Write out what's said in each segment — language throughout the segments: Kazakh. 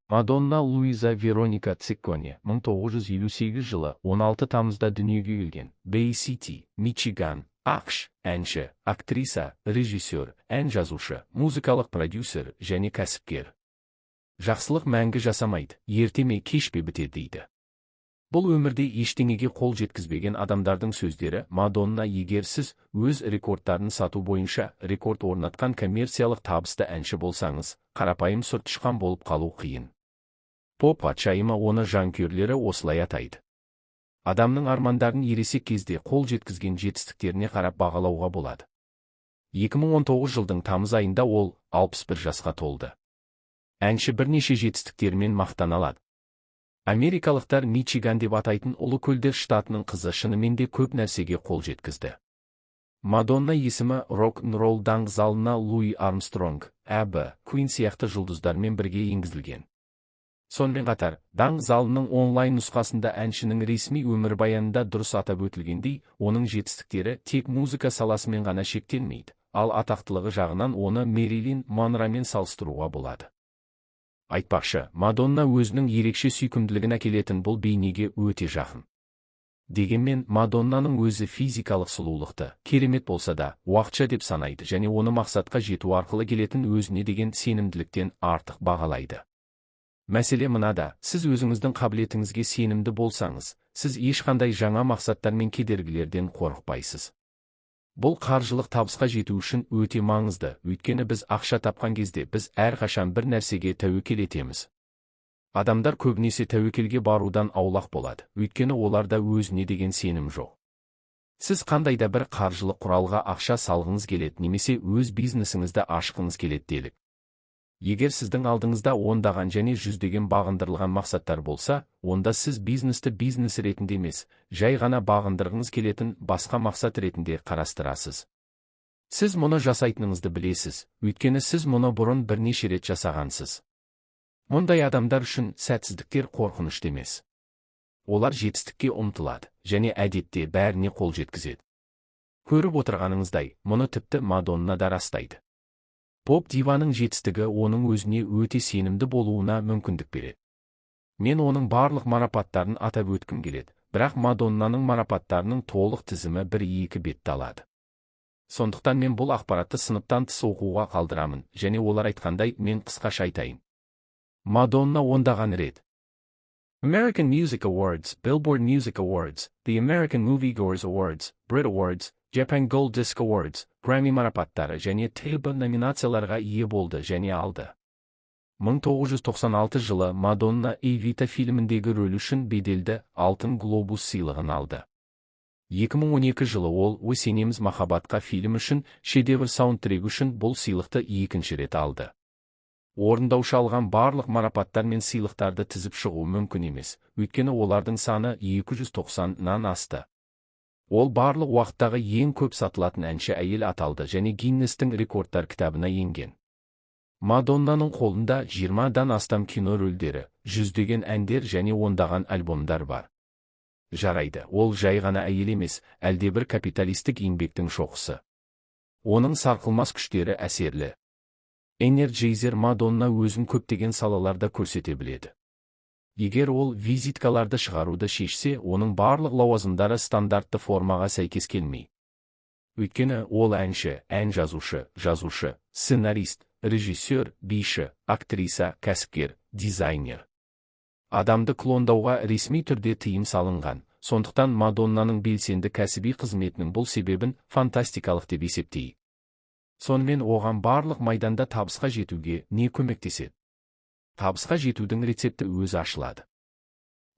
Мадонна Луиза Вероника Цикконе 1958 жылы 16 тамызда дүниеге келген. Бэй Сити, Мичиган, АҚШ, әнші, актриса, режиссер, ән жазушы, музыкалық продюсер және кәсіпкер. Жақсылық мәңгі жасамайды, ерте ме, кеш пе бітеді дейді. Бұл өмірде ештеңеге қол жеткізбеген адамдардың сөздері. Мадонна. Егер сіз өз рекордтарын сату бойынша рекорд орнатқан коммерциялық табысты әнші болсаңыз, қарапайым сұр тышқан болып қалу қиын. Поп патшайымы, оны жанкүйерлері осылай атайды. Адамның армандарын ересек кезде қол жеткізген жетістіктеріне қарап бағалауға болады. 2019 жылдың тамыз айында ол 61 жасқа толды. Әнші бірнеше жетістіктерімен мақтана алады. Америкалықтар Мичиган деп атайтын Ұлы көлдер штатының қызы шынымен де көп нәрсеге қол жеткізді. Мадонна есімі рок-н-ролл даңқ залына Луи Армстронг, Әбі, Куин сияқты жұлдыздармен бірге енгізілген. Сонымен қатар, даңқ залының онлайн нұсқасында әншінің ресми өмірбаянында дұрыс атап өтілгендей, оның жетістіктері тек музыка саласымен ғана шектелмейді, ал атақтылығы жағынан оны Мэрилин Монромен салыстыруға болады. Айтпақшы, Мадонна өзінің ерекше сүйкімділігін әкелетін бұл бейнеге өте жақын. Дегенмен, Мадоннаның өзі физикалық сұлулықты, керемет болса да, уақытша деп санайды және оны мақсатқа жету арқылы келетін өзіне деген сенімділіктен артық бағалайды. Мәселе мынада: сіз өзіңіздің қабілетіңізге сенімді болсаңыз, сіз ешқандай жаңа мақсаттар мен кедергілерден қорықпайсыз. Бұл қаржылық табысқа жету үшін өте маңызды, өйткені біз ақша тапқан кезде біз әрқашан бір нәрсеге тәуекел етеміз. Адамдар көбінесе тәуекелге барудан аулақ болады, өйткені оларда өзіне деген сенім жоқ. Сіз қандай да бір қаржылық құралға ақша салғыңыз келеді немесе өз бизнесіңізді ашқыңыз келеді делік. Егер сіздің алдыңызда ондаған және жүздеген бағындырылған мақсаттар болса, онда сіз бизнесті бизнес ретінде емес, жай ғана бағындырғыңыз келетін басқа мақсат ретінде қарастырасыз. Сіз мұны жасайтыныңызды білесіз, өйткені сіз мұны бұрын бірнеше рет жасағансыз. Мұндай адамдар үшін сәтсіздіктер қорқынышты емес. Олар жетістікке ұмтылады және әдетте бәріне қол жеткізеді. Көріп отырғаныңыздай, мұны тіпті Мадонна да растайды. Поп диваның жетістігі оның өзіне өте сенімді болуына мүмкіндік береді. Мен оның барлық марапаттарын атап өткім келеді, бірақ Мадоннаның марапаттарының толық тізімі бір-екі бетті алады. Сондықтан мен бұл ақпаратты сыныптан тыс оқуға қалдырамын және олар айтқандай, мен қысқаша айтайын. Мадонна ондаған рет American Music Awards, Billboard Music Awards, The American Moviegoers Awards, Brit Awards, Japan Gold Disc Awards, Grammy марапаттары және ТБ номинацияларға ие болды және алды. 1996 жылы Мадонна «Эвита» фильміндегі рөлі үшін беделді Алтын глобус сыйлығын алды. 2012 жылы ол «Сенеміз махаббатқа» фильм үшін шедевр саундтрегі үшін бұл сыйлықты екінші рет алды. Орындаушы алған барлық марапаттар мен сыйлықтарды тізіп шығу мүмкін емес, өйткені олардың саны 290-нан асты. Ол барлық уақыттағы ең көп сатылатын әнші әйел аталды және Гиннестің рекордтар кітабына енген. Мадоннаның қолында 20-дан астам кино рөлдері, жүздеген әндер және ондаған альбомдар бар. Жарайды, ол жай ғана әйел емес, әлдебір капиталистік еңбектің шоқысы. Оның сарқылмас күштері әсерлі. Энерджейзер Мадонна өзін көптеген салаларда көрсете біледі. Егер ол визиткаларды шығаруды шешсе, оның барлық лауазымдары стандартты формаға сәйкес келмей. Өйткені ол әнші, ән жазушы, жазушы, сценарист, режиссер, биші, актриса, кәсіпкер, дизайнер. Адамды клондауға ресми түрде тыйым салынған, сондықтан Мадоннаның белсенді кәсіби қызметінің бұл себебін фантастикалық деп есептейік. Сонымен, оған барлық майданда табысқа жетуге не көмектеседі? Табысқа жетудің рецепті өзі ашылады.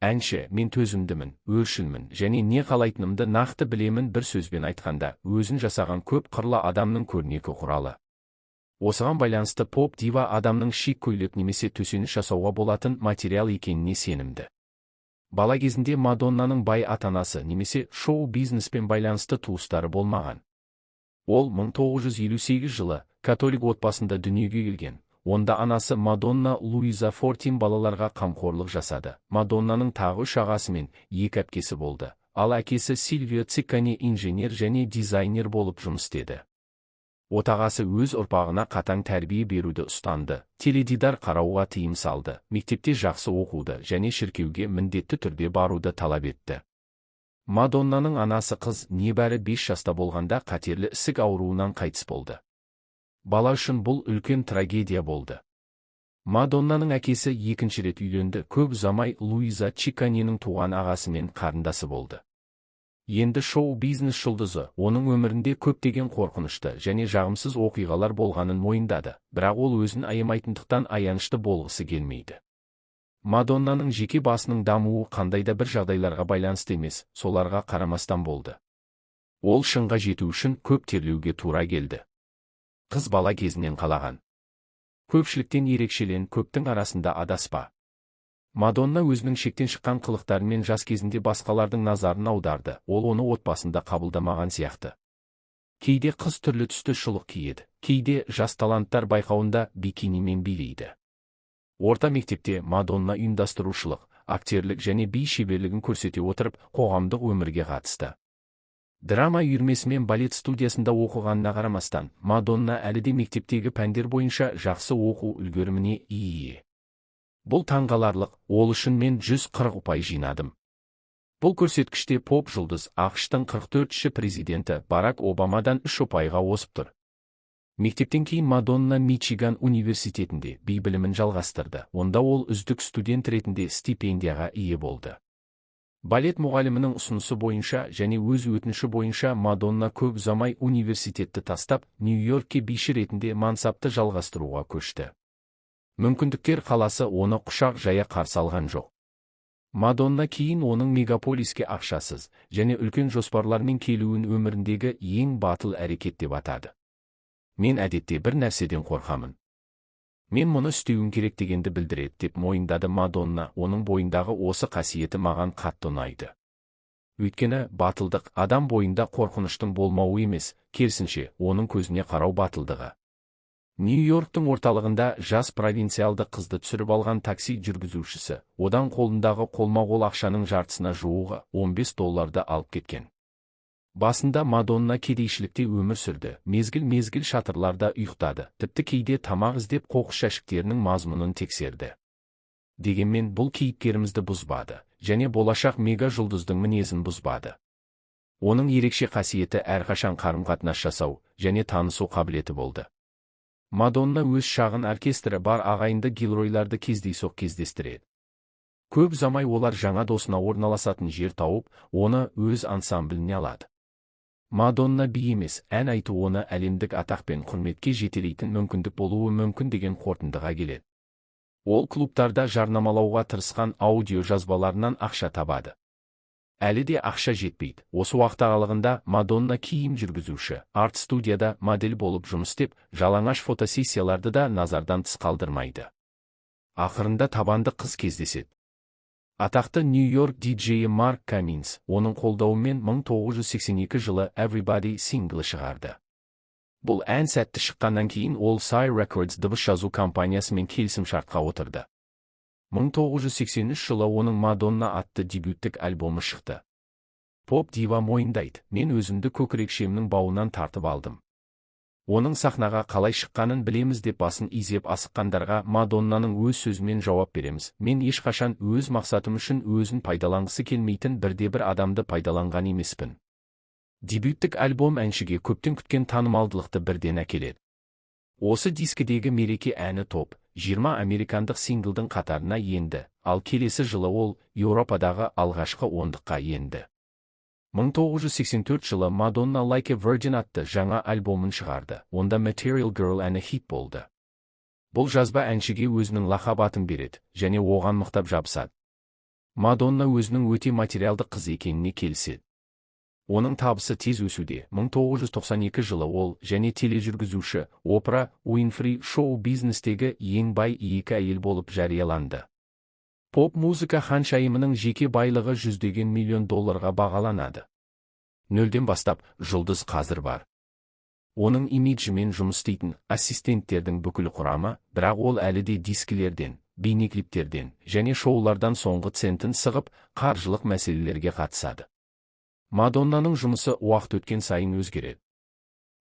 Әнші: мен төзімдімін, өршілмін және не қалайтынымды нақты білемін. Бір сөзбен айтқанда, өзін жасаған көп қырлы адамның көрнекі құралы. Осыған байланысты поп дива адамның шик көйлек немесе төсеніш жасауға болатын материал екеніне сенімді. Бала кезінде Мадоннаның бай ата-анасы немесе шоу бизнеспен байланысты туыстары болмаған. Ол 1958 жылы католик отбасында дүниеге келген. Онда анасы Мадонна Луиза Фортин балаларға қамқорлық жасады. Мадоннаның тағы үш ағасы мен екі әпкесі болды. Ал әкесі Сильвио Цикконе инженер және дизайнер болып жұмыс істеді. Отағасы өз ұрпағына қатаң тәрбие беруді ұстанды, теледидар қарауға тыйым салды, мектепте жақсы оқуды және шіркеуге міндетті түрде баруды талап етті. Мадоннаның анасы қыз небәрі 5 жаста болғанда қатерлі ісік ауруынан қайтыс болды. Бала үшін бұл үлкен трагедия болды. Мадоннаның әкесі екінші рет үйленді, көп ұзамай Луиза Чикконенің туған ағасымен қарындасы болды. Енді шоу-бизнес жұлдызы оның өмірінде көптеген қорқынышты және жағымсыз оқиғалар болғанын мойындады, бірақ ол өзін аямайтындықтан аянышты болғысы келмейді. Мадоннаның жеке басының дамуы қандай да бір жағдайларға байланысты емес, соларға қарамастан болды. Ол шыңға жету үшін көп терлеуге тура келді. Қыз бала кезінен қалаған. Көпшіліктен ерекшелен, көптің арасында адаспа. Мадонна өзінің шектен шыққан қылықтарымен жас кезінде басқалардың назарын аударды, ол оны отбасында қабылдамаған сияқты. Кейде қыз түрлі түсті шұлық киеді, кейде жас таланттар байқауында бикинимен билейді. Орта мектепте Мадонна ұйымдастырушылық, актерлік және би шеберлігін көрсете отырып, қоғамдық өмірге қатысты. Драма үйірмесі мен балет студиясында оқығанына қарамастан, Мадонна әлі де мектептегі пәндер бойынша жақсы оқу үлгеріміне ие. Бұл таңғаларлық, ол үшін мен 140 ұпай жинадым. Бұл көрсеткіште поп жұлдыз АҚШ-тың 44-ші президенті Барак Обамадан 3 ұпайға озып тұр. Мектептен кейін Мадонна Мичиган университетінде би білімін жалғастырды. Онда ол үздік студент ретінде стипендияға ие болды. Балет мұғалімінің ұсынысы бойынша және өз өтініші бойынша Мадонна көп ұзамай университетті тастап, Нью-Йоркке биші ретінде мансапты жалғастыруға көшті. Мүмкіндіктер қаласы оны құшақ жая қарсы алған жоқ. Мадонна кейін оның мегаполиске ақшасыз және үлкен жоспарлармен келуін өміріндегі ең батыл әрекет деп атады. Мен әдетте бір нәрседен қорқамын. Мен мұны істеуім керек дегенді білдіреді, деп мойындады Мадонна, оның бойындағы осы қасиеті маған қатты ұнайды. Өйткені батылдық адам бойында қорқыныштың болмауы емес, керісінше, оның көзіне қарау батылдығы. Нью-Йорктың орталығында жас провинциалды қызды түсіріп алған такси жүргізушісі, одан қолындағы қолма-қол ақшаның жартысына жуығы 15 долларды алып кеткен. Басында Мадонна кедейшілікте өмір сүрді, мезгіл-мезгіл шатырларда ұйықтады, тіпті кейде тамақ іздеп қоқыс жәшіктерінің мазмұнын тексерді. Дегенмен бұл кейіпкерімізді бұзбады, және болашақ мега жұлдыздың мінезін бұзбады. Оның ерекше қасиеті әрқашан қарым-қатынас жасау және танысу қабілеті болды. Мадонна өз шағын оркестрі бар ағайынды Гилройларды кездейсоқ кездестіреді. Көп ұзамай олар жаңа досына орналасатын жер тауып, оны өз ансамбліне алады. Мадонна би емес, ән айту оны әлемдік атақ пен құрметке жетелейтін мүмкіндік болуы мүмкін деген қорытындыға келеді. Ол клубтарда жарнамалауға тырысқан аудио жазбаларынан ақша табады. Әлі де ақша жетпейді. Осы уақыт аралығында Мадонна киім жүргізуші, арт студияда модель болып жұмыс істеп, жалаңаш фотосессияларды да назардан тыс қалдырмайды. Ақырында табанды қыз кездеседі. Атақты Нью-Йорк диджейі Марк Каминс оның қолдауымен 1982 жылы Everybody синглі шығарды. Бұл ән сәтті шыққаннан кейін ол Sire Records дыбыс жазу компаниясымен келісімшартқа отырды. 1983 жылы оның Мадонна атты дебюттік альбомы шықты. Поп дива мойындайды, мен өзімді көкірекшемнің бауынан тартып алдым. Оның сахнаға қалай шыққанын білеміз деп басын изеп асыққандарға Мадоннаның өз сөзімен жауап береміз. Мен ешқашан өз мақсатым үшін өзін пайдаланғысы келмейтін бірде-бір адамды пайдаланған емеспін. Дебюттік альбом әншіге көптен күткен танымалдылықты бірден әкеледі. Осы дискідегі мереке әні топ 20 американдық синглдың қатарына енді, ал келесі жылы ол Еуропадағы алғашқы ондыққа енді. 1984 жылы Мадонна Like a Virgin атты жаңа альбомын шығарды, онда Material Girl әні хит болды. Бұл жазба әншіге өзінің лақап атын береді және оған мықтап жабысады. Мадонна өзінің өте материалды қыз екеніне келіседі. Оның табысы тез өсуде. 1992 жылы ол және тележүргізуші Опра Уинфри шоу-бизнестегі ең бай екі әйел болып жарияланды. Поп музыка ханшайымының жеке байлығы жүздеген миллион долларға бағаланады. Нөлден бастап жұлдыз қазір бар. Оның имиджімен жұмыс істейтін ассистенттердің бүкіл құрамы, бірақ ол әлі де дискілерден, бейнеклиптерден және шоулардан соңғы центін сығып, қаржылық мәселелерге қатысады. Мадоннаның жұмысы уақыт өткен сайын өзгереді.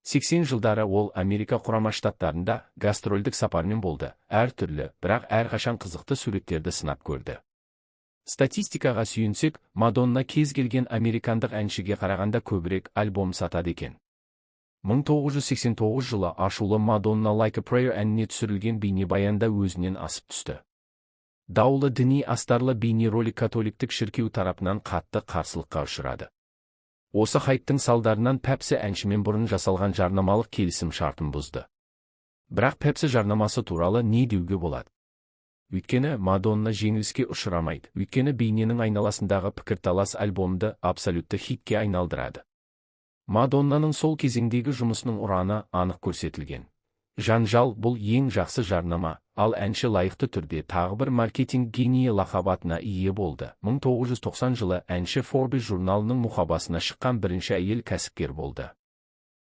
80 жылдары ол Америка Құрама Штаттарында гастрольдік сапармен болды, әртүрлі, бірақ әрқашан қызықты суреттерді сынап көрді. Статистикаға сүйенсек, Мадонна кез келген американдық әншіге қарағанда көбірек альбом сатады екен. 1989 жылы ашулы Мадонна «Like a Prayer» әніне түсірілген бейнебаянда өзінен асып түсті. Даулы діни астарлы бейнеролик католиктік шіркеу тарапынан қатты қарсылыққа ұшырады. Осы хайптың салдарынан Пепси әншімен бұрын жасалған жарнамалық келісім шартын бұзды. Бірақ Пепси жарнамасы туралы не деуге болады? Өйткені Мадонна жеңіліске ұшырамайды, өйткені бейненің айналасындағы пікірталас альбомды абсолютті хитке айналдырады. Мадоннаның сол кезеңдегі жұмысының ұраны анық көрсетілген. Жанжал — бұл ең жақсы жарнама, ал әнші лайықты түрде тағы бір маркетинг генийі лақап атына ие болды. 1990 жылы әнші Forbes журналының мұқабасына шыққан бірінші әйел кәсіпкер болды.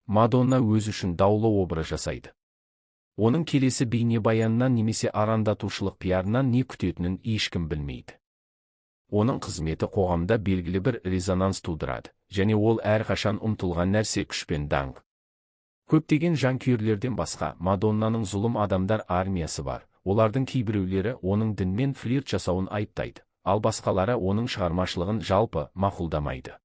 Мадонна өзі үшін даулы образ жасайды. Оның келесі бейнебаянынан немесе арандатушылық пиарынан не күтетінін ешкім білмейді. Оның қызметі қоғамда белгілі бір резонанс тудырады және ол әрқашан ұмтылған нәрсе — күш пен даңқ. Көптеген жанкүйерлерден басқа, Мадоннаның зұлым адамдар армиясы бар. Олардың кейбіреулері оның дінмен флирт жасауын айыптайды, ал басқалары оның шығармашылығын жалпы мақұлдамайды.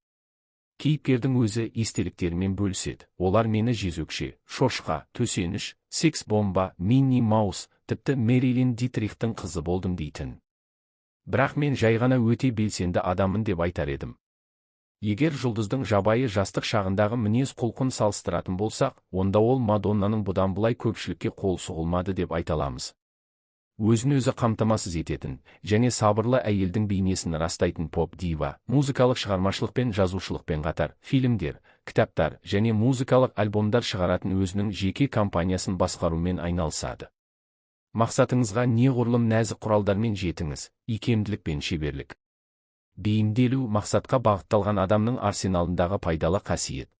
Кейіпкердің өзі естеліктерімен бөліседі: «Олар мені жезөкше, шошқа, төсеніш, секс бомба, Минни Маус, тіпті Мэрилин Дитрихтің қызы болдым дейтін. Бірақ мен жай ғана өте белсенді адаммын деп айтар едім». Егер жұлдыздың жабайы жастық шағындағы мінез құлқын салыстыратын болсақ, онда ол Мадоннаның бұдан былай көпшілікке қол сұғылмады деп айта аламыз. Өзін өзі қамтамасыз ететін және сабырлы әйелдің бейнесін растайтын поп дива музыкалық шығармашылықпен, жазушылықпен қатар фильмдер, кітаптар және музыкалық альбомдар шығаратын өзінің жеке компаниясын басқарумен айналысады. Мақсатыңызға неғұрлым нәзік құралдармен жетіңіз: икемділік пен шеберлік. Бейімделу — мақсатқа бағытталған адамның арсеналындағы пайдалы қасиет.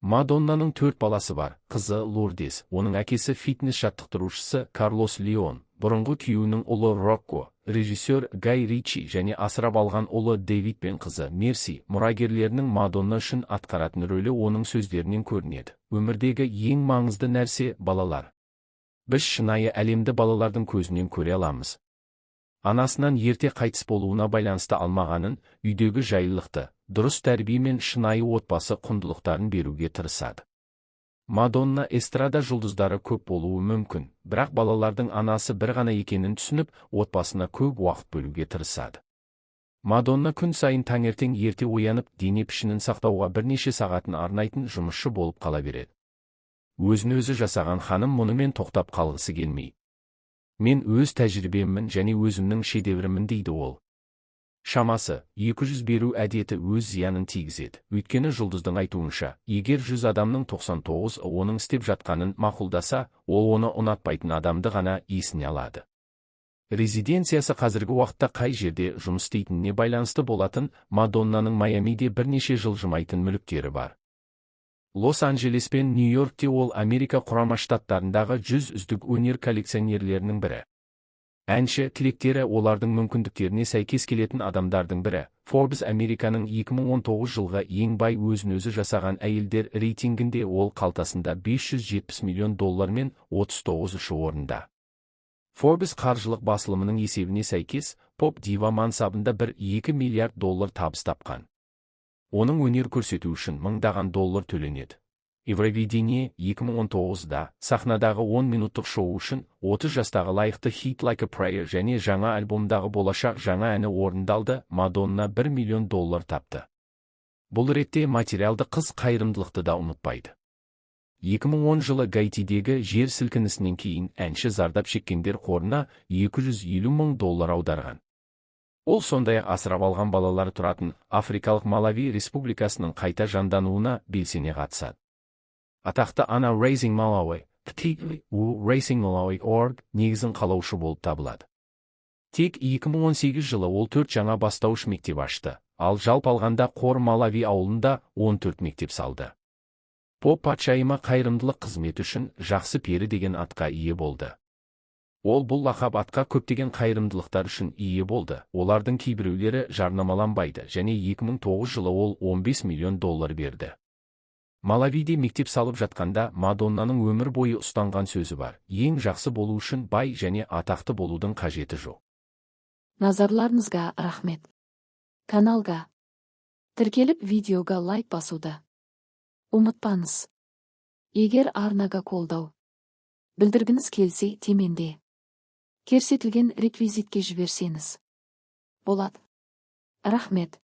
Мадоннаның төрт баласы бар: қызы Лурдес, оның әкесі фитнес жаттықтырушысы Карлос Леон, бұрынғы күйеуінің ұлы Рокко, режиссер Гай Ричи және асырап алған ұлы Дэвид пен қызы Мерси. Мұрагерлерінің Мадонна үшін атқаратын рөлі оның сөздерінен көрінеді: «Өмірдегі ең маңызды нәрсе — балалар. Біз шынайы әлемді балалардың көзінен көре аламыз». Анасынан ерте қайтыс болуына байланысты алмағанын, үйдегі жайлылықты, дұрыс тәрбие мен шынайы отбасы құндылықтарын беруге тырысады. Мадонна эстрада жұлдыздары көп болуы мүмкін, бірақ балалардың анасы бір ғана екенін түсініп, отбасына көп уақыт бөлуге тырысады. Мадонна күн сайын таңертең ерте оянып, дене пішінін сақтауға бірнеше сағатын арнайтын жұмысшы болып қала береді. Өзін өзі жасаған ханым мұнымен тоқтап қалғысы келмей. «Мен өз тәжірибеммін және өзімнің шедеврімін», — дейді ол. Шамасы, 200 беру әдеті өз зиянын тигізеді. Өйткені жұлдыздың айтуынша, егер 100 адамның 99 оның істеп жатқанын мақұлдаса, ол оны ұнатпайтын адамды ғана есіне алады. Резиденциясы қазіргі уақытта қай жерде жұмыс істейтініне байланысты болатын Мадоннаның Майамиде бірнеше жылжымайтын мүліктері бар. Лос-Анджелес пен Нью-Йоркте ол Америка Құрама Штаттарындағы 100 үздік өнер коллекционерлерінің бірі. Әнші тілектері олардың мүмкіндіктеріне сәйкес келетін адамдардың бірі. Forbes Американың 2019 жылғы ең бай өзін-өзі жасаған әйелдер рейтингінде ол қалтасында 570 миллион доллармен 39 орында. Forbes қаржылық басылымының есебіне сәйкес, поп дива мансабында 1,2 миллиард доллар табыс тапқан. Оның өнер көрсету үшін мыңдаған доллар төленеді. Евровидение 2019-да сахнадағы 10 минуттық шоу үшін 30 жастағы лайықты хит «Like a Prayer» және жаңа альбомдағы болашақ жаңа әні орындалды, Мадонна 1 миллион доллар тапты. Бұл ретте материалды қыз қайырымдылықты да ұмытпайды. 2010 жылы Гаитидегі жер сілкінісінен кейін әнші зардап шеккендер қорына 250 мың доллар аударған. Ол сондай-ақ асырап алған балалары тұратын Африкалық Малави Республикасының қайта жандануына белсене қатысады. Атақты ана Raising Malawi, Raisingmalawi.org негізін қалаушы болып табылады. Тек 2018 жылы ол төрт жаңа бастауыш мектеп ашты, ал жалпы алғанда қор Малави ауылында 14 мектеп салды. Поп патшайымы қайырымдылық қызметі үшін «жақсы пері» деген атқа ие болды. Ол бұл лақап атқа көптеген қайырымдылықтар үшін ие болды, олардың кейбіреулері жарнамаланбайды және 2009 жылы ол 15 миллион доллар берді. Малавиде мектеп салып жатқанда Мадоннаның өмір бойы ұстанған сөзі бар: «Ең жақсы болу үшін бай және атақты болудың қажеті жоқ». Назарларыңызға рахмет. Каналға тіркеліп, видеоға лайк басуды ұмытпаңыз. Егер арнаға қолдау білдіргіңіз келсе, төменде көрсетілген реквизитке жіберсеңіз болады. Рахмет.